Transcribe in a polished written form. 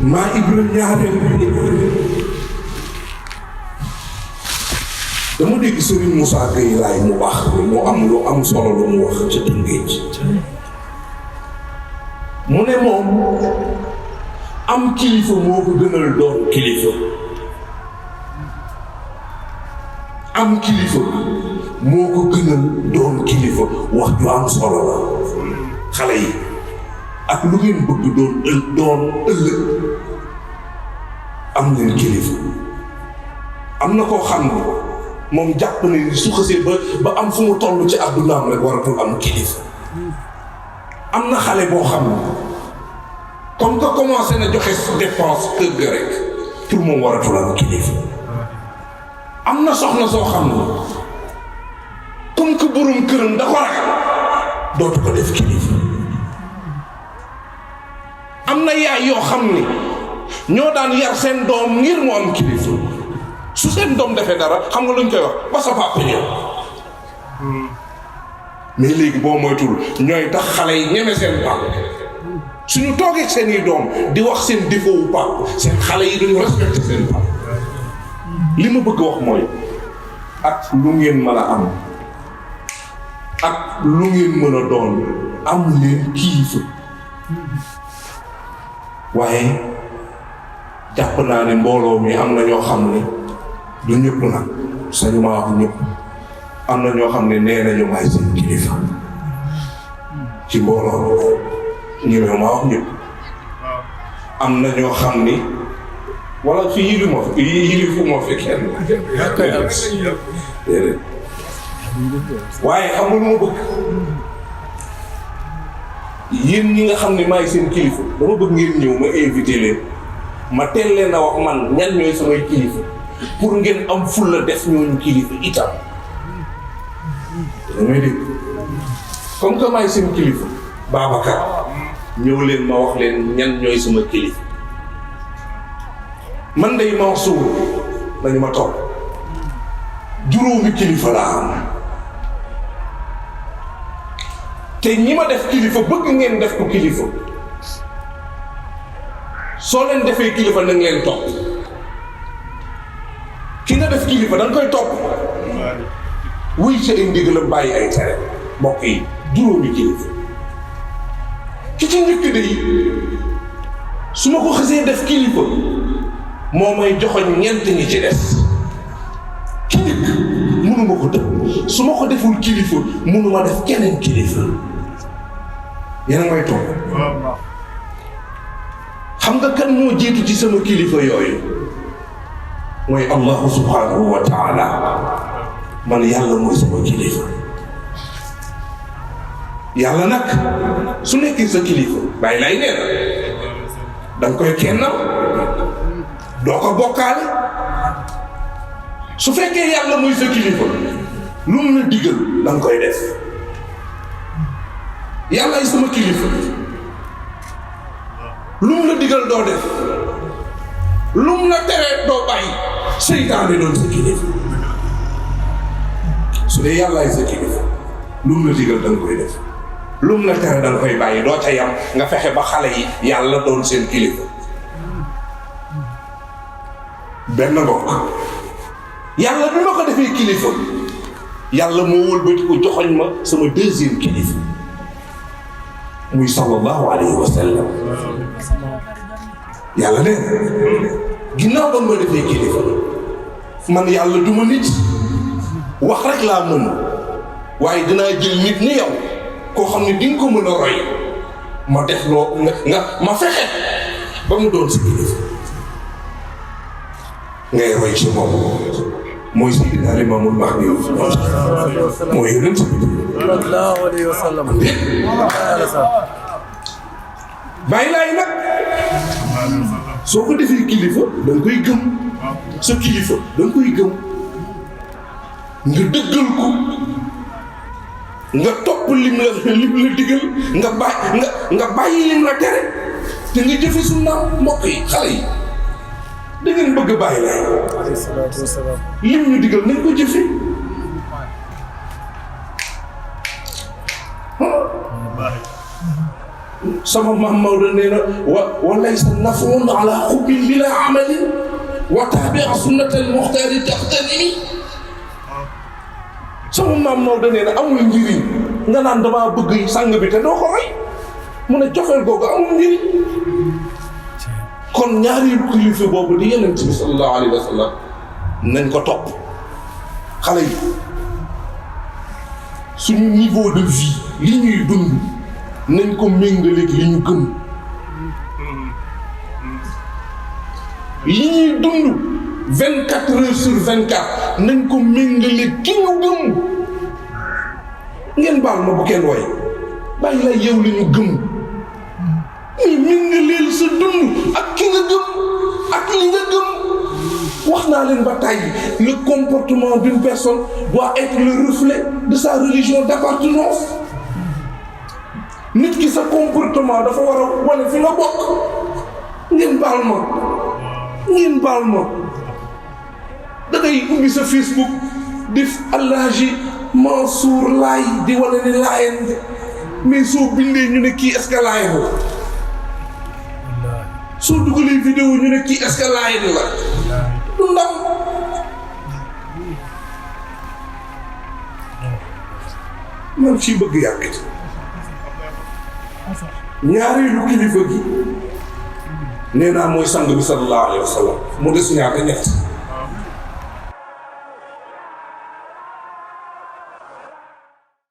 maa Ibra ñaareel dama dégg Serigne Moussa Gaye Laye mu wax mu am lu am solo lu mu wax ca Tëngéej mu ne moom am kilifa moo ko gënal doon kilifa am kilifa moo ko gënal doon kilifa wax ju am solo la xale yi ak lu ngeen bëgg doon ëllëg am leen kilifa am na koo xam ne moom jàpp ne ni su xasee ba am fu mu toll ci àddunaam rek waratul am kilifa am na xale boo xam ne comme que commencé na joxe dépense kër ga rek pour moom waratul am kilifa am na soxna soo xam ne comme que borom këram da ko ragal dootu ko def kilifa am na yaay yoo xam ne ñoo daan yar seen doom ngir mu am kilifa su seen doom defee dara xam nga luñ koy wax ba sa papa ñëw mais léegi boo moytul ñooy tax xale yi ñeme seen papa suñu toogee seen i doom di wax seen défaut wu papa seen xale yi duñu respecté seen papa li ma bëgg wax mooy ak lu ngeen mën a am ak lu ngeen mën a doon am leen kilifa waaye jàpp naa ne mbooloo mi am na ñoo xam ne du ñëpp nag sañu ma wax ñëpp am na ñoo xam ne nee nañu may seen kilifa ci mbooloo ñu ne ma wax ñëpp am na ñoo xam ni wala fi yilifu ma fi kenn déedéet waaye xam nga lu ma bëgg yéen ñi nga xam ne maay seen kilifa dama bëgg ngeen ñëw ma invité leen ma teel leen a wax man ñan ñooy samay kilifa pour ngeen am fulla def ñooñu kilifa itam damay dégg comme que maay seen kilifa Babacar ñëw leen ma wax leen ñan ñooy sama kilifa man day Mansour nañu ma topp juróomi kilifa laa am te ñi ma def kilifa bëgg ngeen def ko kilifa soo leen defee kilifa na ngeen topp ki nga def kilifa da nga koy topp wuy sa ay ndigalam bàyyi ay tere mbokk yi juróomi kilifa ki ci njëkk de yi su ma ko xasee def kilifa moo may joxoñ ñeent ñi ci des ki njëkk mënuma ko def su ma ko deful kilifa mënuma def keneen kilifa yéen a may topp xam nga kan moo jiitu ci sama kilifa yooyu mooy allahu subhanahu wa taala man yàlla mooy sama kilifa yàlla nag su nekkee sa kilifa bàyyi lay nee na danga koy kennal doo ko bokkaale su fekkee yàlla mooy sa kilifa lu mu la digal danga koy def yàlla ay sama kilifa lu mu la digal doo def lu mu la tere doo bàyyi seytaane doon sa kilifa su dee yàlla ay sa kilifa lu mu la digal danga koy def lu mu la tere danga koy bàyyi doo ca yam nga fexe ba xale yi yàlla doon seen kilifa benn mbokk yàlla bi ma ko defee kilifa yàlla moo wëlbati ko joxoñ ma sama deuxième kilifa muy sallallahu alayhi wa sallam yàlla ne ginnaaw ba ma defee kilifa man yàlla duma nit wax rek laa mën waaye dinaa jël nit ni yow koo xam ne di nga ko mën a roy ma def loo nga ma fexe ba mu doon si kilifa ngay roy ci moom mooy Seydina Limaamul Mahdi mooy yonent bi sallallahu alayhi wa sallam bàyyi laay nag soo ko defee kilifa da nga koy gëm sa kilifa da nga koy gëm nga dëggal ko nga topp lim la digal nga bàyyi lim la tere te nga jëfe sunnaam mbokk yi xale yi da ngeen bëgg bàyyi laay alayhi salaatu wa salaam lim ñu digal nañ ko jëfe sama maam Maodo nee na wa laysa nafun ala xubbin bila amalin wa taabia sunnatal muxtaari taxtanimi. sama maam Maodo nee na amul njëriñ nga naan damaa bëgg sang bi te doo ko roy mu ne cofeel googu amul njëriñ. kon ñaari kilifa boobu di Yonent bi sallallahu alayhi wa sallam nañ ko topp. xale yi suñu niveau de vie li ñuy dund nañ ko méngaleeg li ñu gëm. li ñuy dund 24 heures sur 24 nañ ko méngaleeg ki ñu gëm. ngeen baal ma bu kenn way bàyyi lay yow li ñu gëm mais méngaleel sa dund ak ki nga gëm ak li nga gëm. wax naa leen ba tàyyi le comportement d'une personne doit être le reflet de sa religion d'appartenance. nit ki sa comportement dafa war a wane fi nga bokk. ngeen baal ma da ngay ubbi sa Facebook def Alaaji Mansour Laye di wane ni Laayeen mais soo bindee ñu ne kii est-ce que Laayeen la soo dugalee vidéo ñu ne kii est-ce que Laayeen la du ndam. man fii bëgg yàgg ci ñaareelu kilifa gi nee naa mooy sang bi sallallahu alayhi wa sallam mu des ñaata ñett.